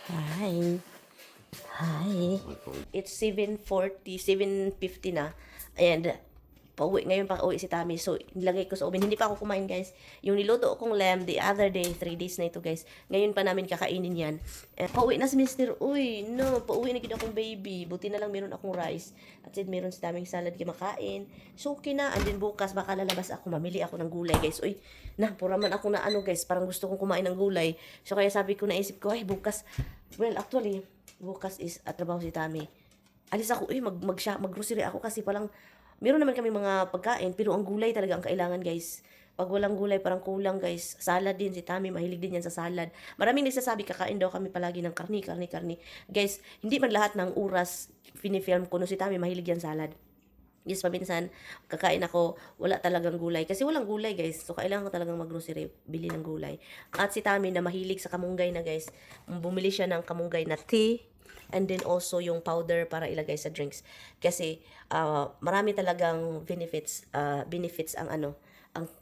Hi. Hi. It's 7:40, 7:50 na. And pauwi ngayon pa uwi si Tami. So, nilagay ko sa oven. Hindi pa ako kumain, guys. Yung niluto kong lamb the other day, 3 days na ito, guys. Ngayon pa namin kakainin yan. Pauwi na si Mr. Uy, no, pauwi na gid akong baby. Buti na lang meron akong rice. At then, meron si Taming salad makain. So, okay na. And then, bukas, baka lalabas ako. Mamili ako ng gulay, guys. Uy, pura man ako na ano, guys. Parang gusto kong kumain ng gulay. So, kaya sabi ko, naisip ko, ay, bukas. Well, actually, bukas is at trabaho si Tami. Alis ako, mag-grocery ako kasi palang meron naman kami mga pagkain, pero ang gulay talaga ang kailangan, guys. Pag walang gulay, parang kulang, guys. Salad din, si Tami, mahilig din yan sa salad. Maraming nagsasabi, kakain daw kami palagi ng karni. Guys, hindi man lahat ng oras finifilm ko, no, si Tami, mahilig yan salad. Yes, paminsan, kakain ako, wala talagang gulay. Kasi walang gulay, guys. So, kailangan ko talagang mag-grocery, bili ng gulay. At si Tami, na mahilig sa kamunggay na, guys, bumili siya ng kamunggay na tea, and then also yung powder para ilagay sa drinks. Kasi, marami talagang benefits ang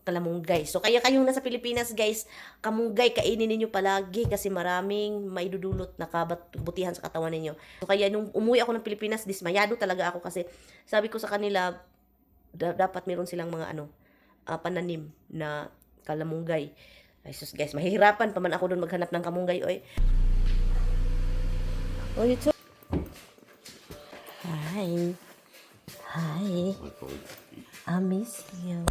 kalamunggay. So, kaya kayong nasa Pilipinas, guys, kamunggay, kainin ninyo palagi kasi maraming maidudulot na kabutihan sa katawan ninyo. So, kaya nung umuwi ako ng Pilipinas, dismayado talaga ako kasi sabi ko sa kanila, dapat meron silang mga pananim na kalamunggay. Ay, sus, guys, mahihirapan pa man ako doon maghanap ng kamunggay, oy. Oh, you too. Hi. Hi. I miss you.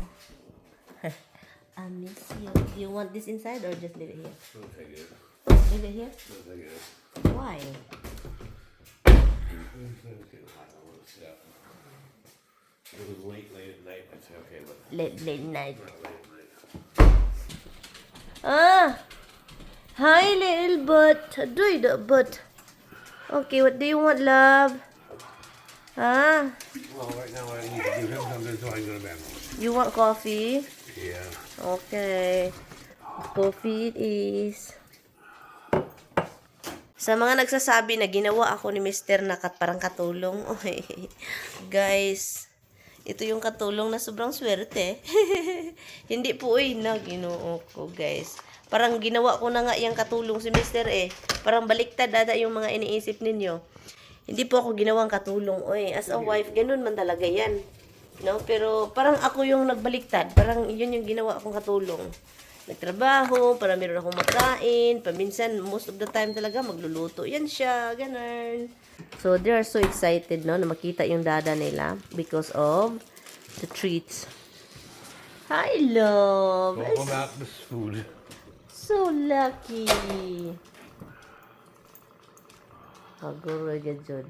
I miss you. Do you want this inside or just leave it here? I'll take it. Leave it here? I'll take it. Why? It's getting hot. I want to sit up. It was late at night. I said, okay, but Late night. not late at night. Ah! Hi, little butt. Adoy, the butt. Okay, what do you want, love? Ah, Well, right now I need to give him something so I can go to bed. you want coffee? Yeah. Okay. Coffee it is. Sa mga nagsasabi na ginawa ako ni Mr. na parang katulong. Oy, guys, ito yung katulong na sobrang swerte. Hindi po na ginoo ko, guys. Parang ginawa ko na nga yung katulong si Mr. Parang baliktad dada yung mga iniisip ninyo. Hindi po ako ginawang katulong. Oy, as a wife, ganun man talaga yan. No? Pero parang ako yung nagbaliktad. Parang yun yung ginawa akong katulong. Nagtrabaho, para meron akong makain. Paminsan, most of the time talaga, magluluto. Yan siya, ganun. So, they are so excited, no, na makita yung dada nila because of the treats. Hi, love. All about this food. So lucky. Aguro jud.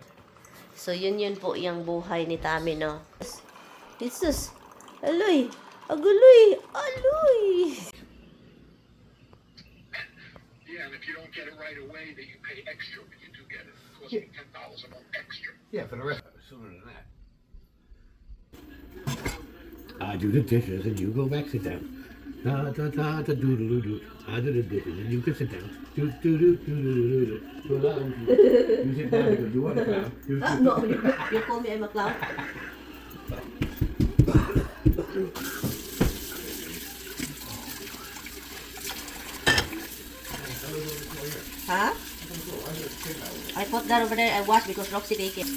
So yun po yung buhay ni Tami, no. Jesus. Aloy. Aguloy. Aloy. Yeah, and if you don't get it right away, then you pay extra when you do get it. It costs me $10 a month extra. Yeah, for the rest. Sooner than that. I do the dishes and you go back sit down. Da da da da do do do do. I do the dishes and you can sit down. Do do do do do do do. So that you sit down because you want to clown. No, you call me I'm a clown. Huh? I put that over there. I wash because Roxy take it.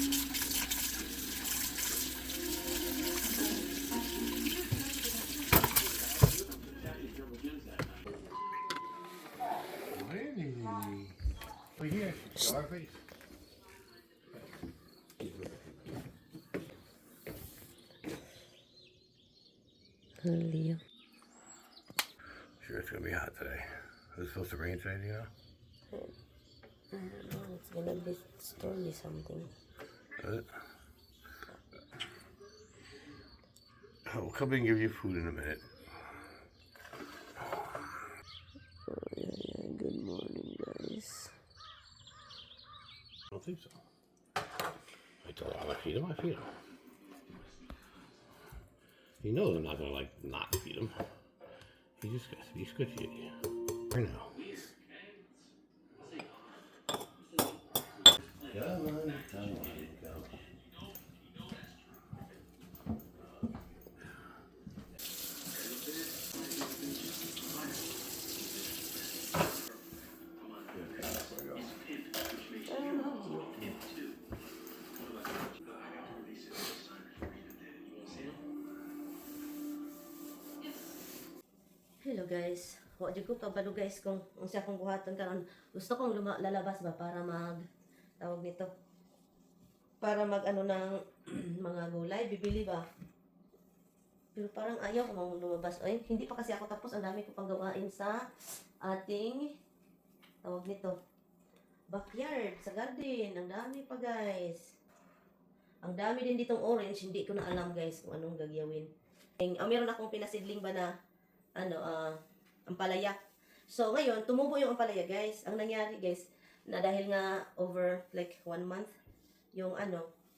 Over here, Scarface. Leo. Sure, it's gonna be hot today. Is it supposed to rain today, you know? I don't know. It's gonna be stormy something. Is it? I'll come in and give you food in a minute. Good morning, guys. I don't think so. I told him I feed him. I feed him. He knows I'm not gonna not feed him. He just got to be squishy right now. Come on, come on, come on. guys. Wa jud ko kabalo guys kung unsa akong buhaton karon. Gusto kong lalabas ba para mag tawag nito. Para mag ano ng mga gulay, bibili ba? Pero parang ayaw ko mang lumabas. Ay, hindi pa kasi ako tapos. Ang dami ko pang gawain sa ating tawag nito. Backyard, sa garden. Ang dami pa guys. Ang dami din ditong orange. Hindi ko na alam guys kung anong gagawin. Meron akong pinasidling ba na ampalaya. So, ngayon, tumubo yung ampalaya, guys. Ang nangyari, guys, na dahil nga over like 1 month, yung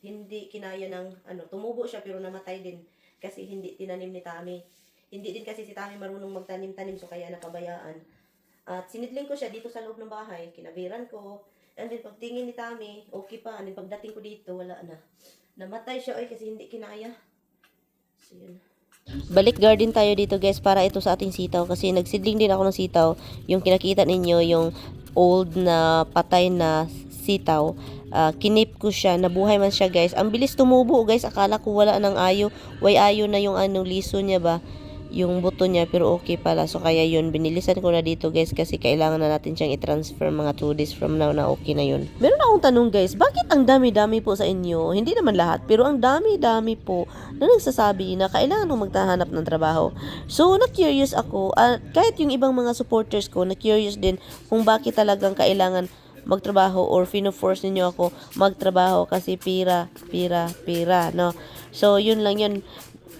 hindi kinaya ng, tumubo siya pero namatay din kasi hindi tinanim ni Tami. Hindi din kasi si Tami marunong magtanim-tanim, so kaya napabayaan. At sinidling ko siya dito sa loob ng bahay, kinabiran ko, and then pagtingin ni Tami, okay pa, and then pagdating ko dito, wala na. Namatay siya, kasi hindi kinaya. So, yun. Balik garden tayo dito guys para ito sa ating sitaw kasi nagsidling din ako ng sitaw. Yung kinakita ninyo yung old na patay na sitaw, kinip ko siya, nabuhay man siya guys. Ang bilis tumubo guys, akala ko wala nang ayo. Ayo na yung liso niya ba, yung buto niya, pero okay pala. So kaya yun, binilisan ko na dito guys kasi kailangan na natin siyang i-transfer mga 2 days from now na okay na yun. Meron akong tanong guys, bakit ang dami-dami po sa inyo? Hindi naman lahat, pero ang dami-dami po na nagsasabi na kailangan mong magtahanap ng trabaho. So na-curious ako, kahit yung ibang mga supporters ko, na-curious din kung bakit talagang kailangan magtrabaho or fino-force ninyo ako magtrabaho kasi pira, no? So yun lang yun.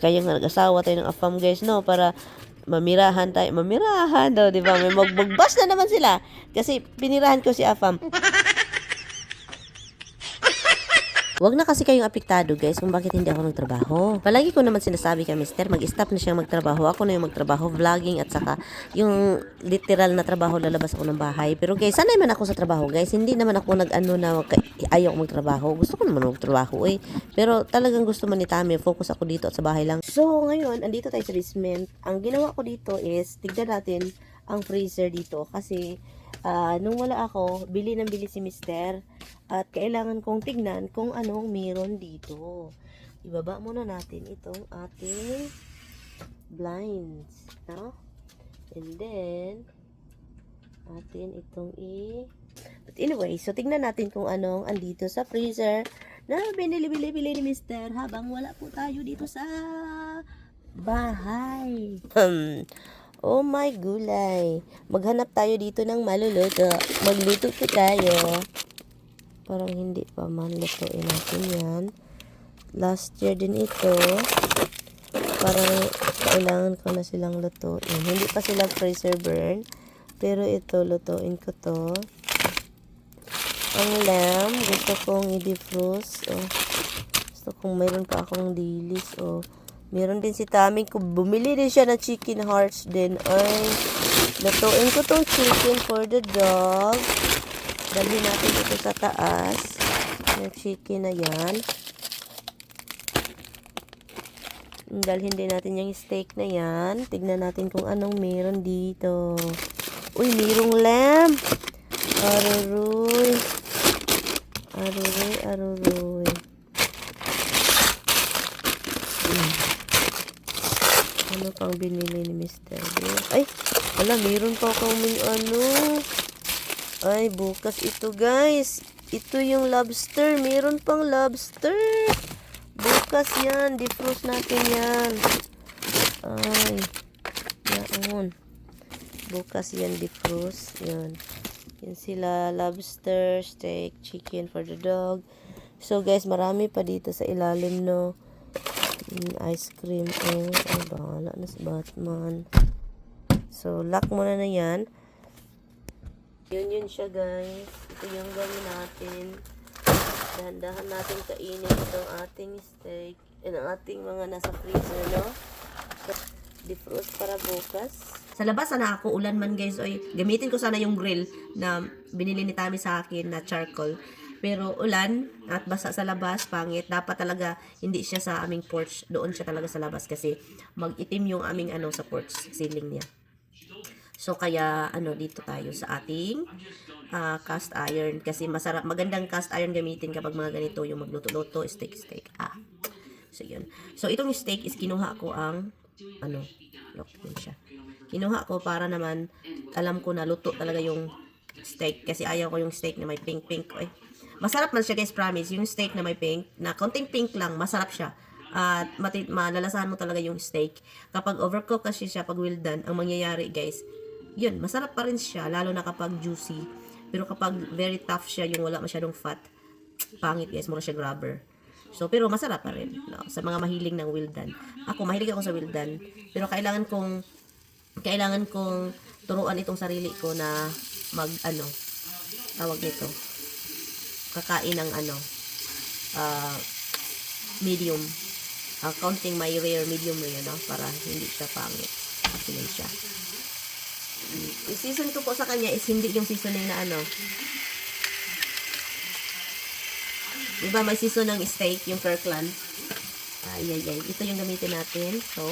Kaya nga nag-asawa tayo ng AFAM guys, no? Para mamirahan daw, di ba? May magbagbas na naman sila. Kasi pinirahan ko si AFAM. Huwag na kasi kayong apektado guys kung bakit hindi ako nagtrabaho. Palagi ko naman sinasabi kay Mister, mag-stop na siyang magtrabaho. Ako na yung magtrabaho, vlogging at saka yung literal na trabaho, lalabas ako ng bahay. Pero guys, sanay man ako sa trabaho guys. Hindi naman ako ayaw magtrabaho. Gusto ko naman magtrabaho Pero talagang gusto man ni Tami, focus ako dito at sa bahay lang. So ngayon, andito tayo sa basement. Ang ginawa ko dito is, tignan natin ang freezer dito. Kasi nung wala ako, bili si Mister. At kailangan kong tignan kung anong meron dito. Ibaba muna natin itong ating blinds. No? And then, atin itong But anyway, so tignan natin kung anong andito sa freezer na binili ni Mister habang wala po tayo dito sa bahay. Oh my gulay. Maghanap tayo dito ng maluluto. Magluto po tayo. Parang hindi pa man lutuin natin yan. Last year din ito. Parang kailangan ko na silang lutuin. Hindi pa sila freezer burn. Pero ito, lutuin ko to. Ang lamb, gusto kong i-defrost. Gusto kong mayroon pa akong dilis. Meron din si Tami. Bumili din siya ng chicken hearts din. Lutuin ko tong chicken for the dog. Dalhin natin ito sa taas. Yung chicken na yan. Dalhin din natin yung steak na yan. Tignan natin kung anong meron dito. Uy, merong lamb. Aruroy. Ano pang binili ni Mr. Ay, wala, meron pa akong Ay, bukas ito guys. Ito yung lobster. Meron pang lobster. Bukas yan. Defrost natin yan. Ay. Yaon. Bukas yan defrost. Yan. Yan sila. Lobster, steak, chicken for the dog. So guys, marami pa dito sa ilalim, no. Ice cream. Ay, bahala na si Batman. So, lock muna na yan. Yun siya guys. Ito yung gawin natin. Dahan-dahan natin kainin itong ating steak. Ang ating mga nasa freezer, no? Defrost para bukas. Sa labas, sana ako ulan man guys. Gamitin ko sana yung grill na binili ni Tami sa akin na charcoal. Pero ulan at basa sa labas, pangit. Dapat talaga hindi siya sa aming porch. Doon siya talaga sa labas kasi mag-itim yung aming sa porch ceiling niya. So kaya dito tayo sa ating cast iron kasi magandang cast iron gamitin kapag mga ganito yung magluto-luto, steak. So yun. So itong steak is kinuha ko ang look din siya. Kinuha ko para naman alam ko na luto talaga yung steak kasi ayaw ko yung steak na may pink. Masarap man siya guys, promise. Yung steak na may pink, na konting pink lang, masarap siya. At malalasahan mo talaga yung steak. Kapag overcook kasi siya, pag well done, ang mangyayari guys, yun, masarap pa rin siya, lalo na kapag juicy. Pero kapag very tough siya, yung wala masyadong fat, pangit guys, mura siya grabber. So, pero masarap pa rin, no? Sa mga mahiling ng well done. Ako, mahilig ako sa well done. Pero kailangan kong turuan itong sarili ko na tawag nito, kakain ng medium. Counting my rare, medium rare, no? Para hindi siya pangit. Yun siya. Yung season ko po sa kanya is hindi yung seasoning na diba may season ng steak, yung Kirkland. Ay. Ito yung gamitin natin. So,